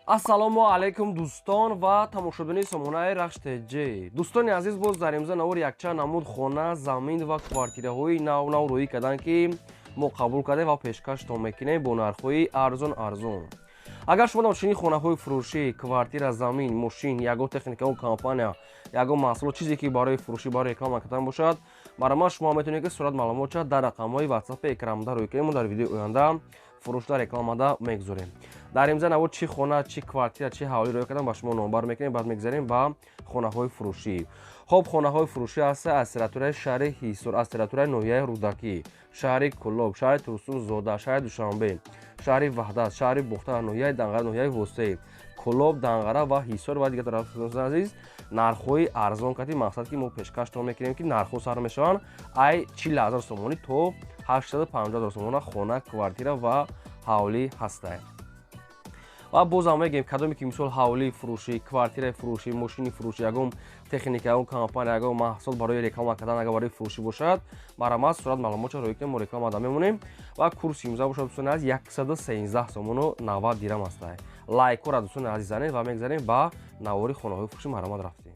Ассалому алайкум, дӯстон ва тамошобинони сомонаи Рахш ТЖ. Дӯстони азиз, боз дар имза навор якчанд намуд хона, замин ва квартираҳои нав нав рӯӣ карданд, ки мо қабул кардем ва пешкаштон мекунем бо нархҳои арзон арзон. Агар шумо дар хонаҳои фурӯшӣ, квартира, замин, мошин, ягон техника, ягон компания, ягон маҳсулот, чизе ки барои фурӯшӣ, барои реклама кардан бошад, барои шумо метавонед, ки сурат маълумотша дар рақамҳои ватсапи экранда рӯй кунем. Мо дар видеои оянда фурӯшда рекламада мегузорем. Дар имза навор чӣ хона, чӣ квартира, чӣ ҳавлӣ рӯй кардам, ба шумо номбар мекунем. Баъд мегузарем ба хонаҳои фурӯшӣ. Хоб, хонаҳои фурӯшӣ ҳаста аз территорияи шаҳри Ҳисор, аз территорияи ноҳияи Рӯдакӣ, шаҳри Кӯлоб, шаҳри Турсунзода, шаҳри Душанбе, шаҳри Ваҳдат, шаҳри Бохтар, ноҳияи Данғара, ноҳияи Восеъ, Кӯлоб, Данғара ва Ҳисор ва дигар тараф. Азиз, нархҳои арзон кати мақсад, ки мо пешкаштон мекунем, ки нархҳо сар мешаванд ай 40 000 сомонӣ то 850 000 сомона хона, квартира ва ҳавлӣ ҳастае. Ва бозам мегӯем, кадоме ки, мисол, ҳавлии фурӯшӣ, квартираи фурӯшӣ, мошини фурӯшӣ, ягон техника, ягон компания, ягон маҳсулот барои реклама кардан, агар барои фурӯшӣ бошад, марҳамат, сурат маълумотша рӯй кунем, мо рекламада мемонем. Ва курси имза бошад, дӯстони азиз, 113 сомону 90 дирам ҳастае. Лайкҳоро, дӯстони азиз, занед ва мегзарем ба навори хонаҳои фурӯшӣ. Марҳамат, рафтем.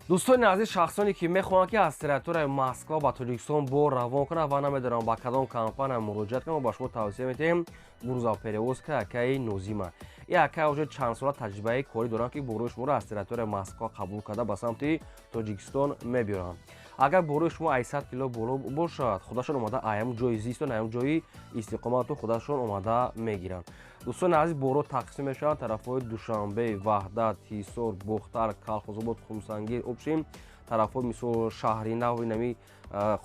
Дӯстони азиз, шахсоне ки мехоҳанд, ки аз территорияи Москва ба Тоҷикистон бор равон кунанд ва намедонанд ба кадом компания муроҷиат кунанд, ба шумо тавсия медиҳем грузоперевозка акаи Нозима. И ака уже чанд сола таҷрибаи корӣ доранд, ки борои шуморо аз территорияи Москва қабул карда, ба самти Тоҷикистон мебиёранд. Агар борои шумо 800 кило боло бошад, худашон омада аям ҷои зистон, аям ҷои истиқомату худашон омада мегиранд. Дӯстони азиз, боро тақсим мешаванд тарафҳои Душанбе, Ваҳдат, Ҳисор, Бохтар, Калхозобод, Хумсангир, общем, тарафҳои, мисол, Шаҳри Нав, инами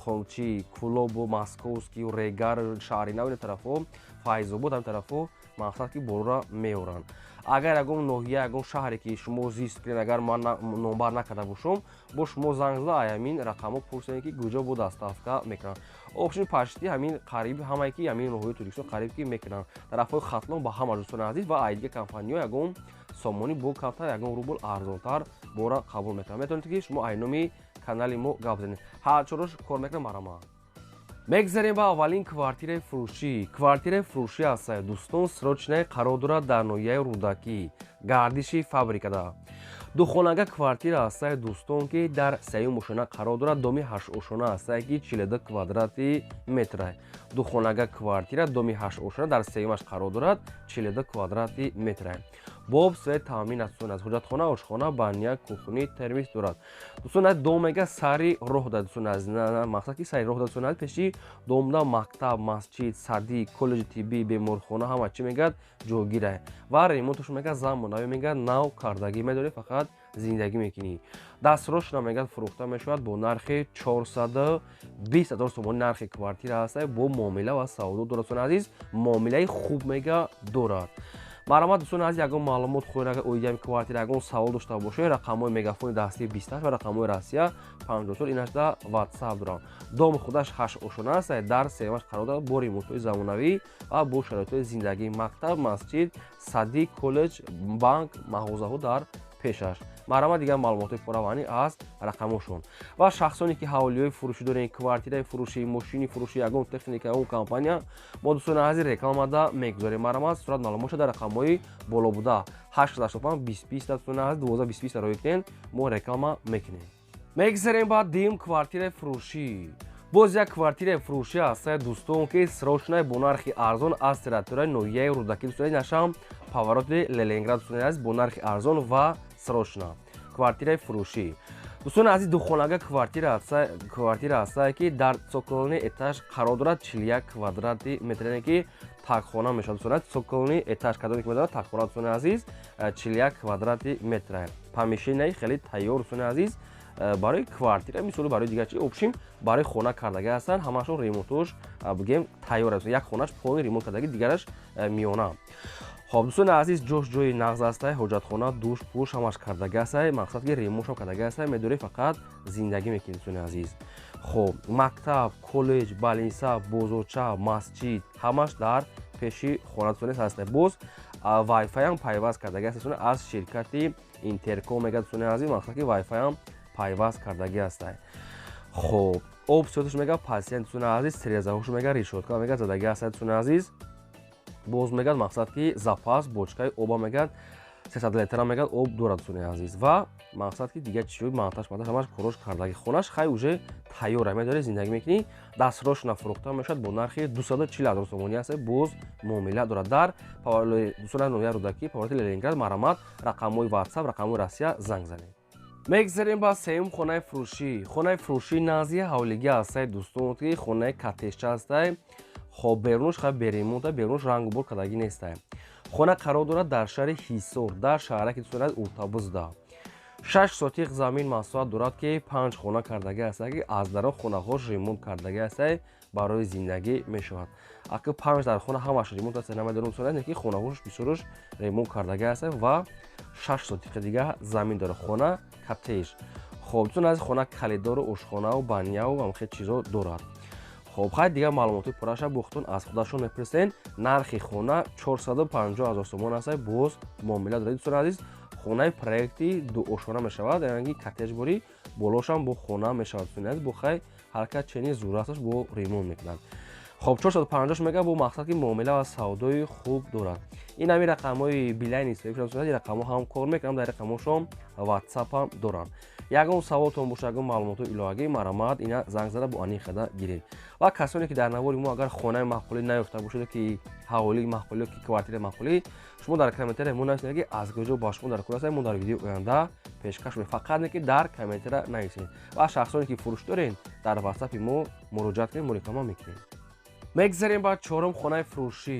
Қомчи, Кӯлобу, Московский, Регар, Шаҳри Нав, ина тарафҳо, Файзобод, ҳамин тарафҳо мақсад, ки борора меоранд. Агар ягон ноҳия, ягон шаҳре ки шумо зист кунед, агар ман номбар накарда бошам, бо шумо занг зада, ҳамин рақамҳо пурсед, ки куҷо бо доставка мекунанд. Общем, почти ҳамин қариб ҳамае ки ҳамин ноҳияи Тоҷикистон қариб ки мекунанд, тарафҳои Хатлон ба ҳама. Дӯстони азиз, ва ай дигар компаниҳо ягон сомонӣ бо камтар, ягон рубл арзонтар бора қабул мекунанд. Метавонед, ки шумо ай номи канали мо гап занед, ҳар чорош кор мекунанд. Марҳамат, мегзарем ба аввалин квартираи фурӯшӣ. Квартираи фурӯшӣ ҳастад, дӯстон, срочная, қарор дорад дар ноҳияи Рӯдакӣ, гардиши фабрикада. Духонага квартира ҳастад, дӯстон, ки дар сеюм ошона қарор дорад. Доми ҳаштошона ҳастад, ки 42 квадрати метра. Духонага квартира, доми ҳаштошона, дар сеюмаш қарор дорад, 42 квадрати метра. Бо об, свет таъмин аст. Аст ҳоҷатхона, ошхона, баня, кухни, термис дорад. Дӯстон, дом мега сари роҳ да. Дӯстон, мақсад, ки сари роҳ да. Дӯстон, пеши домда мактаб, масҷид, садик, коллеҷи тиббӣ, беморхона, ҳама чӣ мегӯяд ҷойгира. Ва ремонташ мега замонавӣ, мега нав кардагӣ, медорӣ, фақат зиндагӣ мекунӣ. Дастрошна мегӯяд фурӯхта мешавад бо нархи 420 000 сомонӣ. Нархи квартира ҳаста, бо муомила ва савдо дорад. Дӯстони азиз, муомилаи хуб мега дорад. Марҳамат, дӯстони азиз, ягон маълумот хоҳед, агар оиди ҳами квартира ягон савол дошта бошед, рақамҳои Мегафони дастии 28 ва рақамҳои Россия 54, инашда Ватсап дорам. Дом худаш ҳашт ошона аст, дар сеюмаш қарор дорад, бо ремонтҳои замонавӣ ва бо шароитҳои зиндагӣ. Мактаб, масҷид, садик, коллеҷ, банк, мағозаҳо дар пешаш. Марҳамат, дигар маълумотҳои пурраванӣ аз рақамҳошон. Ва шахсоне ки ҳавлиҳои фурӯшӣ дорем, квартираи фурӯшӣ, мошини фурӯшӣ, ягон техника, ягон компания, мо, дӯстони азиз, рекламада мегузорем. Марҳамат, сурат маълумотша дар рақамҳои боло буда 885 20 20, дӯстони азиз, 12 20 20 роӣ кунед, мо реклама мекунем. Мегзарем ба дуюм квартираи фурӯшӣ. Боз як квартираи фурӯшӣ ҳастад, дӯстон, ки срочная, бо нархи арзон, аз территорияи ноҳияи Рӯдакӣ. Дӯстони, нашам повороти Ленинград. Дӯстони азиз, бо нархи арзон ва срочно квартираи фурӯшӣ. Дӯстони азиз, духонага квартира ҳастае, ки дар цокольный этаж қарор дорад, 41 квадрати метр, яъне ки такхона мешавад. Дӯстони, цокольный этаж кадоме ки медонад, такхона. Дӯстони азиз, 41 квадрати метра, помещенияи хеле тайёр. Дӯстони азиз, барои квартира, мисоли, барои дигар чи, общем, барои хона кардагӣ ҳастанд. Ҳамашон ремонтош, бигем, тайёр аст. Як хонаш полный ремонт кардагӣ, дигараш миёна. Хоб, дӯстони азиз, ҷош ҷои нағз ҳастай, ҳоҷатхона, душ пуш ҳамаш кардагӣ ҳастай. Мақсад, ки ремонтшам кардагӣ ҳастай, медорӣ, фақат зиндагӣ мекунӣ. Дӯстони азиз, хоб, мактаб, коллеҷ, больница, бозорча, масҷид ҳамаш дар пеши хона, дӯстони, ҳастай. Боз вайфайам пайваст кардагӣ аст аз ширкати Интерком, мегӯяд. Дӯстони азиз, мақсад, ки вайфайам пайваст кардагӣ ҳастай. Хоб, об сиёташ мега патсиент. Дӯстони азиз, тирезаҳошо мега решётка мега задагӣ ҳастай. Дӯстони азиз, Боз мегӯяд, мақсад ки запас бочкаи оба мегӯяд, 300 литра мегӯяд, об дорад, дӯстони азиз. Ва мақсад ки дигар чизи монтаж монтаж ҳамаш корош кардаги. Хонаш хай уже тайёра, медори зиндагӣ мекунӣ. Дастрошна фурӯхта мешавад бо нархи 240 ҳазор сомонӣ аст, боз муомила дорад. Дар дӯстони ноҳияи Рӯдакӣ, повороти Ленинград, марҳамат, рақамҳои Ватсап, рақамҳои Россия занг занед. Мегзарем ба сеюм хонаи фурӯшӣ. Хонаи фурӯшӣ назди ҳавлигӣ ҳастай, дӯстон, ки хонаи коттеҷча ҳастай. Хоб, берунаш хай беремонта, берунаш рангу бор кардагӣ нестай. Хона қарор дорад дар шаҳри Ҳисор, дар шаҳраки дӯстон Уртабузда. 6 сотиқ замин масоҳат дорад, ки 5 хона кардагӣ ҳастай, ки аз дарон хонаҳош ремонт кардагӣ ҳастай, барои зиндагӣ мешавад. Аки 5 дар хона ҳамаш ремонт аст, намедонам дӯстон, ки хонаҳош бисёрш ремонт кардагӣ ҳастай ва 6 сотиқи дига замин дорад. Хона коттеҷ. Хоб, дӯстон аз хона калидору ошхонаву баняву ҳамхел чизо дорад. Хоб, хай дигар маълумоти пурраша бухтун аз худашон мепурсен. Нархи хона 450 ҳазор сомон аст, боз муомила дорад, дӯстони азиз. Хонаи проекти дуошона мешавад, яъне коттеҷ борӣ болошам бо хона мешавад, дӯстони азиз. Бо хай ҳаракат чени зурасташ бо ремонт мекунад. Хоб, 450 мега бо мақсад ки муомила ва савдои хуб дорад. Ин ҳамин рақамҳои Билайни ин рақамҳо ҳам кор мекунам, дар рақамҳошон Ватсап ҳам доранд. Ягон саволтон боша, ягон маълумоти иловагӣ, марҳамат, ина занг зада бо аниқ карда гиред. Ва касоне ки дар навори мо агар хонаи маъқулӣ наёфта бошед, ки ҳавлии маъқулӣ, ки квартираи маъқулӣ, шумо дар комментария мо нависед, ки аз куҷо ба шумо дар кор аст, мо дар видеои оянда пешкаш мекунем. Фақат не ки дар комментария нависед. Ва шахсоне ки фурӯш доред, дар Ватсапи мо муроҷиат кунед, мо реклама мекунем. Мегзарем ба чорум хонаи фурӯшӣ.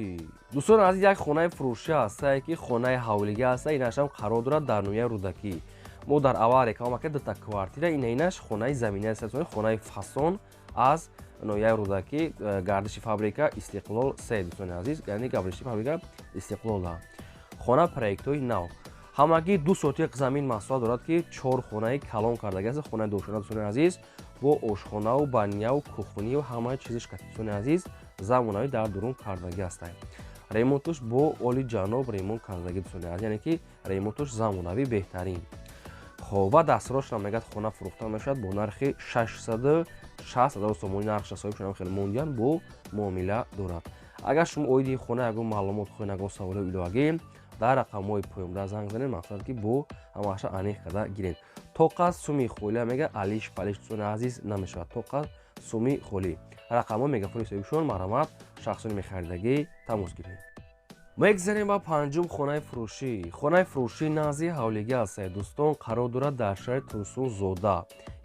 Дӯстони азиз, як хонаи фурӯшӣ ҳастае, ки хонаи ҳавлигӣ ҳаста, инашам қарор дорад дар ноҳияи Рӯдакӣ. Мо дар аввал реклама кардем дута квартира, ина инаш хонаи заминӣ аст, хонаи фасон аз ноҳияи Рӯдакӣ, гардиши фабрика Истиқлол 3, дӯстони азиз, яъне гардиши фабрика Истиқлол. Хона проектҳои нав. Ҳамагӣ 2 сотиқ замин масоҳат дорад, ки 4 хонаи калон кардагӣ аст. Хонаи дошона, дӯстони азиз, бо ошхонаву баняву кухниву ҳамаи чизиш, дӯстони азиз, замонавӣ дар дурун кардагӣ ҳастанд. Ремонтуш бо оли ҷаноб ремонт кардагӣ, дӯстони азиз, яъне ки ремонтуш замонавӣ беҳтарин. Хоб, ва дастрошна мегӯяд хона фурӯхта мешавад бо нархи 660 ҳазор сомонӣ. Нархша соҳибшонам хеле мондиян, бо муомила дорад. Агар шумо оиди хона ягон маълумот хоҳед, ягон саволи иловагӣ, дар рақамҳои поёнда занг занед, мақсад ки бо ҳамаша аниқ карда гиред. Тоқа суми холия мега алиш палиш, дӯстони азиз, намешавад. Тоқа суми холӣ. Рақамҳои мегафони соҳибшон, марҳамат, шахсони мехаридагӣ тамос гиред. Мегзарем ба панҷум хонаи фурӯшӣ. Хонаи фурӯшӣ назди ҳавлигӣ ҳастае, дӯстон, қарор дорад дар шаҳри Турсунзода,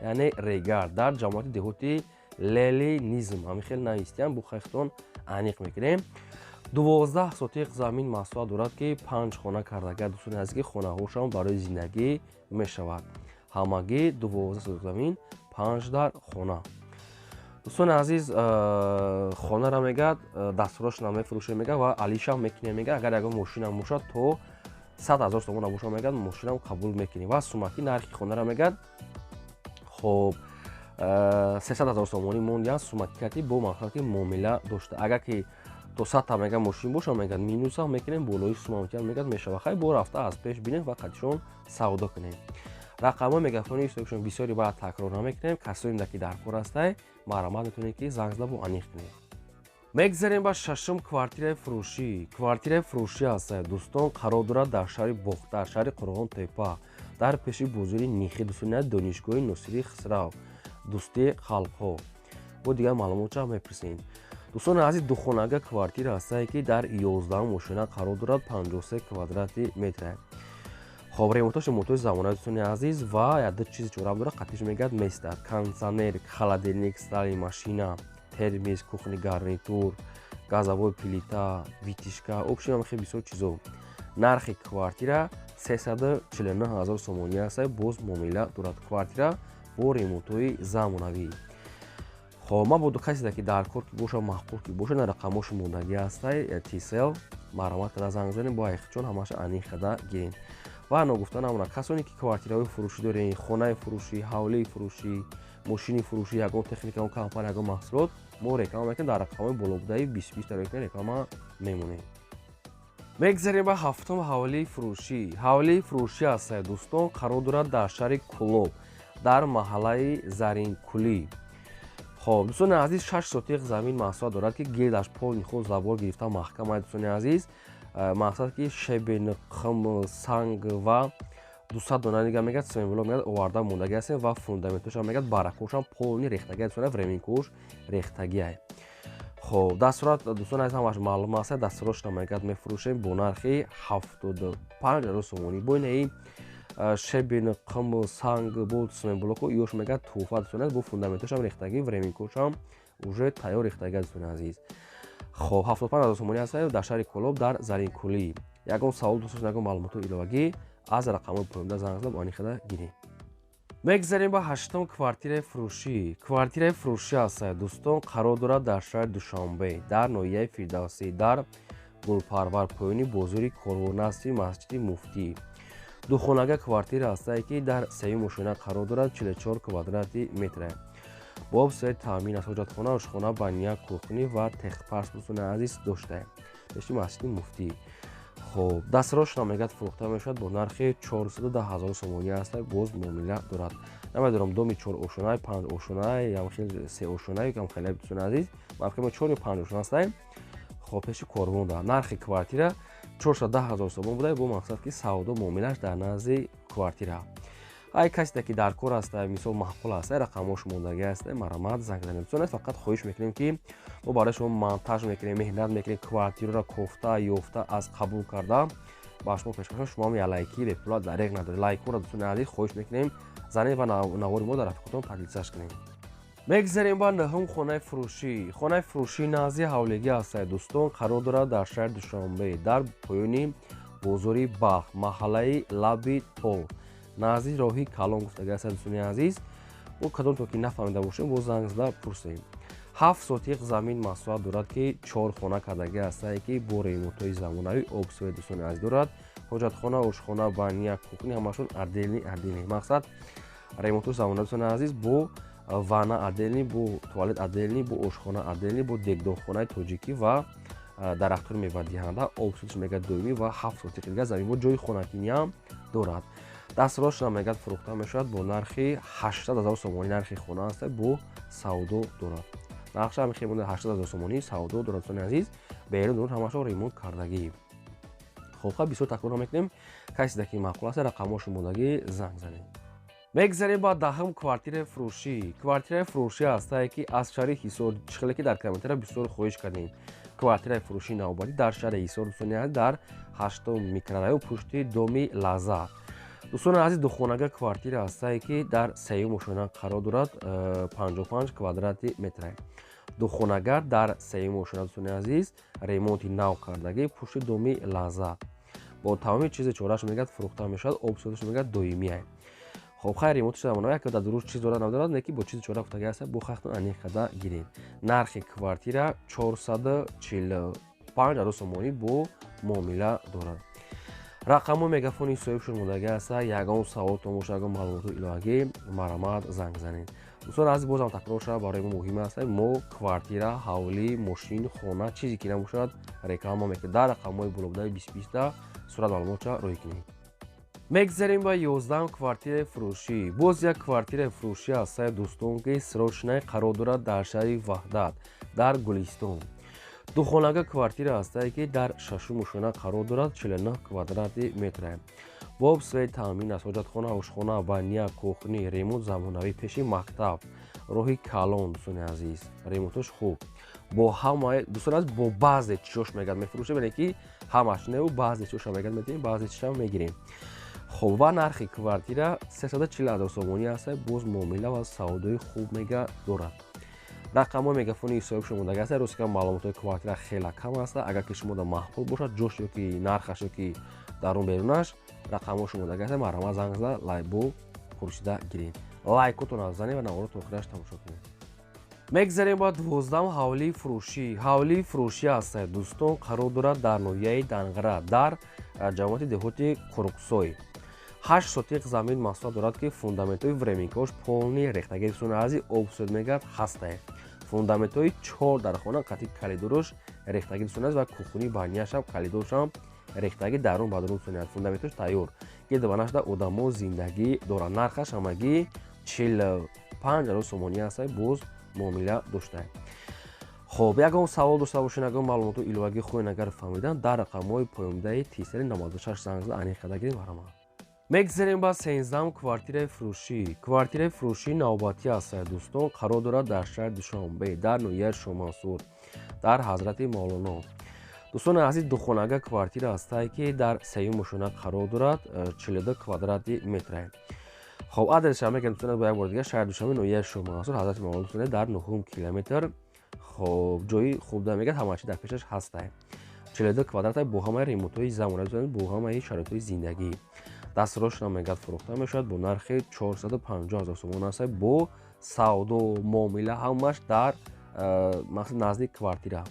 яъне Регар, дар ҷамоати деҳоти Ленинизм. Ҳамин хел навистиям, бо хайхтон аниқ мекунем. 12 сотиқ замин масоҳат дорад, ки 5 хона кардага, дӯстони азиз, ки хонаҳошам барои зиндагӣ мешавад. Ҳамагӣ 12 сотиқ замин, 5 дар хона. Дӯстони азиз, хонара мегӯяд дастрошна мефурӯшем мегӯяд ва алишам мекунем мегӯяд. Агар ягон мошинам бошад, то 100 ҳазор сомон бошад, мегӯяд, мошинам қабул мекунем. Ва сумаки нархи хонара мегӯяд, хоб, 300 ҳазор сомонӣ мондиян сумаки кати бо мақсад ки муомила дошта. Агар ки то 100 та мегӯяд мошин боша, мегӯяд, минусам мекунем болои сумамтиам, мегӯяд, мешавад. Хай, бо рафта аз пеш бинем ва қатишон савдо кунем. Рақамҳои мегафони иштирокшон бисёри баъд такрор намекунем. Касоне ки дар кор ҳастай, марҳамат, метавонед ки занг зада бо аниқ кунед. Мегзарем ба шашум квартираи фурӯшӣ. Квартираи фурӯшӣ ҳастае, дӯстон, қарор дорад дар шаҳри Бохтар, шаҳри Қурғон Тепа, дар пеши бозори Нихи, дӯстони, донишгоҳи Носири Хисрав, дӯстии халқҳо. Бо дигар маълумотча мепурсем. Дӯстони азиз, духонага квартира ҳастае, ки дар 11 мошина қарор дорад, 53 квадрати метра. Хоб, ремонтош ремонтои замонави, дӯстони азиз, ва якду чизи чораб дорад, қатиш мегӯяд места: кондитсионер, холодильник, стиральный машина, термос, кухонный гарнитур, газовой плита, вытяжка, общем, хеле бисёр чизо. Нархи квартира 349 ҳазор сомонӣ аст, боз муомила дорад. Квартира бо ремонтҳои замонавӣ. Хоб, ман бо касе ки дар кор ки боша, маъқул ки боша, на рақамҳошо мондагӣ ҳастай Тисел, марҳамат карда занг занед, бо айхчон ҳамаша аниқ карда гиред. Ва ногуфта намонад, касоне ки квартираҳои фурӯшӣ доред, хонаи фурӯшӣ, ҳавлии фурӯшӣ, мошини фурӯшӣ, ягон техника, ягон компания, ягон маҳсулот, мо реклама мекунем. Дар рақамҳои болобудаи 20 20 дар реклама мемонем. Мегзарем ба ҳафтум ҳавлии фурӯшӣ. Ҳавлии фурӯшӣ ҳастае, дӯстон, қарор дорад дар шаҳри Кӯлоб, дар маҳаллаи Заринкулӣ. Хоб, дӯстони азиз, 6 сотиқ замин масоҳат дорад, ки гирдаш полный худ забор гирифта маҳкам ай. Дӯстони азиз, мақсад ки щебень, қум, санг ва 200 дона дига мегӯяд, цементблок мегӯяд, оварда мондагӣ ҳастем ва фундаментошам мегӯяд, баракошам полный рехтагӣ, дӯстони, временкош рехтагӣ ай. Хоб, дастурат, дӯстони азиз, ҳамаш маълум аст. Дастуротшона мегӯяд, мефурӯшем бо нархи 75 000 сомонӣ. Бо инаи щебень, қум, санг, бо цементблоку ёш мегӯяд, тӯҳфа, дӯстони азиз, бо фундаментошам рехтагӣ, временкошам уже тайёр рехтагӣ, дӯстони азиз. Хоб, 75 000 сомонӣ аст, дар шаҳри Кӯлоб, дар Заринкулӣ. Ягон савол дӯст, ягон маълумоти иловагӣ, аз рақамҳои поёнда занг зада, бо анихада гирем. Мегзарем ба ҳаштум квартираи фурӯшӣ. Квартираи фурӯшӣ аст, дӯстон, қарор дорад дар шаҳри Душанбе, дар ноҳияи Фирдавсӣ, дар Гулпарвар, поёни бозори Корвон, назди масҷиди Муфтӣ. Духонага квартира ҳастае, ки дар сеюм ошёна қарор дорад, 44 квадрати метра. Бо об, свет таъмин аст, ҳоҷатхона, ошхона, баня, кухня ва техпарс, дӯстони азиз, доштаем, пеши масҷиди Муфтӣ. Хоб, дастрошона мегӯяд, фурӯхта мешавад бо нархи 410 ҳазор сомонӣ аст, боз муомила дорад. Намедонам, доми чор ошёнаи, панҷ ошёнаи, ям хел се ошёнаи, ям хеле, дӯстони азиз, фикр чор ё панҷ ошёна астаем. Хоб, пеши Корвон да нархи квартира 410 ҳазор сомон буда, бо мақсад ки савдо муомилаш дар назди квартира. Ай касе ки дар кор аста, мисол, маъқул аста, рақамҳош мондагӣ аста, марамат занг занед. Дӯстони, фақат хоҳиш мекунем, ки мо барои шумо монтаж мекунем, меҳнат мекунем, квартираро кофта ёфта, аз қабул карда ба шумо пешкаш. Шумо ҳам лайки бепула дареғ надоред. Лайкҳоро, дӯстони азиз, хоҳиш мекунем, занед ва навори мо дар рафиқотон поделиться кунем. Мегзарем ба нӯҳум хонаи фурӯшӣ. Хонаи фурӯшӣ назди ҳавлигӣ ҳастад, дӯстон, қарор дорад дар шаҳри Душанбе, дар поёни бозори Балх, маҳаллаи Лаби Тол, назди роҳи калон гуфтагӣ аст. Дӯстони азиз, мо кадомто ки нафаҳмида бошем, боз занг зада пурсем. 7 сотиқ замин масоҳат дорад, ки чор хона кардагӣ ҳастае, ки бо ремонтҳои замонавӣ, об, свет, дӯстони азиз, дорад. Ҳоҷатхона, ошхона, баня, кухня ҳамашон отдельный, отдельный. Мақсад, ремонтҳои замонавӣ, дӯстони азиз, бо ванна отдельный, бо туалет отдельный, бо ошхона отдельный, бо дегдонхонаи тоҷикӣ ва дарахтони мевадиҳанда. Об, светш мегӯяд, доимӣ ва 7 сотиқи дигар замин бо ҷои хонакиниам дорад. Дастрошона мегӯяд, фурӯхта мешавад бо нархи 800 ҳазор сомонӣ. Нархи хона аст, бо савдо дорад. Нархша ҳами хел, 800 ҳазор сомонӣ, савдо дорад. Дӯстони азиз, берун дурун ҳамашо ремонт кардагӣ. Хоб, ха, бисёр такрор намекунем. Касе ки маъқул аст, рақамҳошо мондагӣ, занг занед. Мегзарем ба 10-ум квартираи фурӯшӣ. Квартираи фурӯшӣ ҳастае, ки аз шаҳри Ҳисор. Чихеле ки дар комментария бисёр хоҳиш кардем, квартираи фурӯшии навбатӣ дар шаҳри Ҳисор, дӯстони азиз, дар ҳаштум микрорайон, пушти доми Лаззат. Дӯстони азиз, духонага квартира ҳастае, ки дар сеюм ошёна қарор дорад, 55 квадрати метра. Духонага дар сеюм ошёна, дӯстони азиз, ремонти нав кардагӣ, пушти доми Лаззат, бо тамоми чизи чораш мегӯяд, фурӯхта мешавад. Об, светш мегӯяд, доимия. Хоб, хайр, ремонти замонавӣ, як дар дуруст чиз дорад, надорад, не ки бо чизи чора гуфтагӣ аст, бо хахтон аниқ карда гирем. Нархи квартира 445 ҳазор сомонӣ, бо муомила дорад. Рақамҳои мегафони соҳибшон мондагӣ аста. Ягон саволтон бошад, ягон маълумоти иловагӣ, марамат занг занед. Дӯстон азиз, бозам такрор шавад, барои мо муҳим аст: мо квартира, ҳавлӣ, мошин, хона, чизе ки набошад, реклама мекунем. Дар рақамҳои болобудаи бистбиста сурат маълумотша рӯй кунед. Мегзарем ба 11-ам квартираи фурӯшӣ. Боз як квартираи фурӯшӣ ҳастае, дӯстон, ки срочный, қарор дорад дар шаҳри Ваҳдат, дар Гулистон. Духонага квартира ҳастае, ки дар шашум ошёна қарор дорад, 49 квадрати метра. Бо об, свет таъмин аст, ҳоҷатхона, ошхона, баня, кухня, ремонт замонавӣ, пеши мактаб, роҳи калон. Дӯстони азиз, ремонтош хуб, бо ҳамаи, дӯстони азиз, бо баъзе чизош мегӯяд, мефурӯшем, яъне ки ҳамаш неу, баъзе чизоша мегӯяд, метавонем, баъзе чизам мегирем. Хоб, ва нархи квартира 340 ҳазор сомонӣ аст, боз муомила ва савдои хуб мега дорад. Рақамҳои мегафони соҳибшон мондагӣ аст. Рости ка, маълумотҳои квартира хеле кам аст. Агар ки шумо да маъқул бошад, ҷош ё ки нархаш, ё ки дарун берунаш, рақамҳошо мондагӣ аст, марҳамат занг зада, лайбо пурсида гиред. Лайкотонро занед ва наворо то охираш тамошо кунед. Мегзарем ба 12-ам ҳавлии фурӯшӣ. Ҳавлии фурӯшӣ ҳастад, дӯстон, қарор дорад дар ноҳияи Данғара, дар ҷамоати деҳоти Қуруксой. 8 сотиқ замин масоҳат дорад, ки фундаментҳои временкаош полный рехтагӣ. Дӯстони азиз, об, свет мегӯяд, ҳастае. Фундаментҳои чор дархона қатъи калидорош рехтагӣ, дӯстони азиз, ва кухни, баняшам, калидоршам рехтагӣ, дарун ба дарун, дӯстони азиз, фундаментҳош тайёр, гирд ба нашда одамо зиндагӣ доранд. Нархаш ҳамагӣ 45 ҳазор сомонӣ аст, боз Муомила доштаем. Хоб, ягон савол дошта бошед, ягон маълумоту иловагӣ хоҳед агар фаҳмидан, дар рақамҳои поёндаи Тисели 96 занг зада, аниқ карда гирем, марҳамат. Мегзарем ба 13-ам квартираи фурӯшӣ. Квартираи фурӯшӣ навбатӣ аст, дӯстон, қарор дорад дар шаҳри Душанбе, дар ноҳияи Шомансур, дар Ҳазрати Мавлоно. Дӯстони азиз, духонага квартира ҳастае, ки дар сеюм ошёна қарор дорад, 42 квадрати метре. Хоб, адресша мегӯям, дӯстон, бо як бори дигар: шаҳри Душанбе, ноҳияи Шомансур, Ҳазрати Мавлоно, дӯстон, дар нуҳум километр. Хоб, ҷои хуб да мегӯяд, ҳама чи дар пешаш ҳастае. 42 квадрата бо ҳамаи ремонтҳои замонавӣ, бо ҳамаи шароитҳои зиндагӣ. Дастрошона мегӯяд, фурӯхта мешавад бо нархи 450 ҳазор сомон аст, бо савдо муомила ҳамаш дар мақсад назди квартира.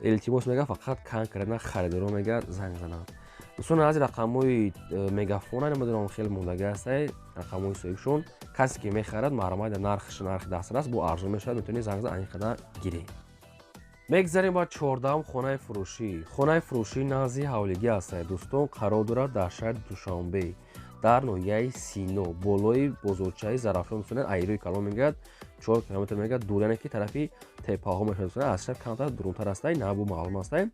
Илтимос мегӯяд, фақат конкретно харидоро мегӯяд, занг зананд. Дӯстони азиз, рақамҳои Мегафона намедонам, хеле мондагӣ ҳастае рақамҳои соҳибшон. Касе ки мехарад, марҳамат, нархш нархи дастрас, бо арзон мешавад, метавонед занг зада, аниқ карда гиред. Мегзарем ба 14-ам хонаи фурӯшӣ. Хонаи фурӯшӣ назди ҳавлигӣ ҳастае, дӯстон, қарор дорад дар шаҳри Душанбе, дар ноҳияи Сино, болои бозорчаи Зарафшон. Дӯстон, айрӯи калон мегӯяд, 4 километр мегӯяд дур, яъне ки тарафи теппаҳо мешавад, дӯстон, аз шаҳр камтар дурунтар ҳастае, набу маълум ҳастае.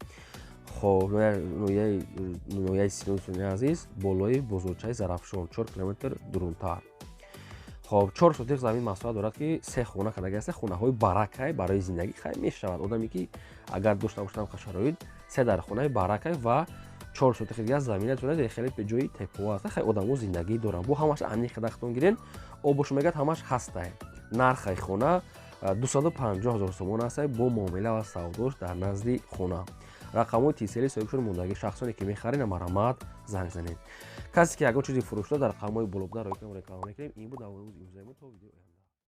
Хоб, ноҳияи Сино, дӯстони азиз, болои бозорчаи Зарафшон, 4 километр дурунтар. Хоб, 4 сотих замин масоҳат дорад, ки се хона кардаги аст. Хонаҳои баракай, барои зиндагӣ хай мешавад. Одаме ки агар дошта бошад шароит, се дар хонаи баракай ва 4 сотихи дигар замина дорад. Хеле ҷои теппо аст, хай одамо зиндагӣ доранд. Бо ҳамаш аниқ дахтон гирен, обош мегӯяд, ҳамаш ҳастай. Нархи хона 250 ҳазор сомон аст, бо муомила ва савдош дар назди хона. Рақамҳои Тисели соҳибшон мондагӣ. Шахсоне ки мехаред, марҳамат, занг занед. Касе ки ягон чизи фурӯшта, дар рақамҳои болобуда ройкам реклама мекунем. Ин буд навори имрӯзаи мо. То видео.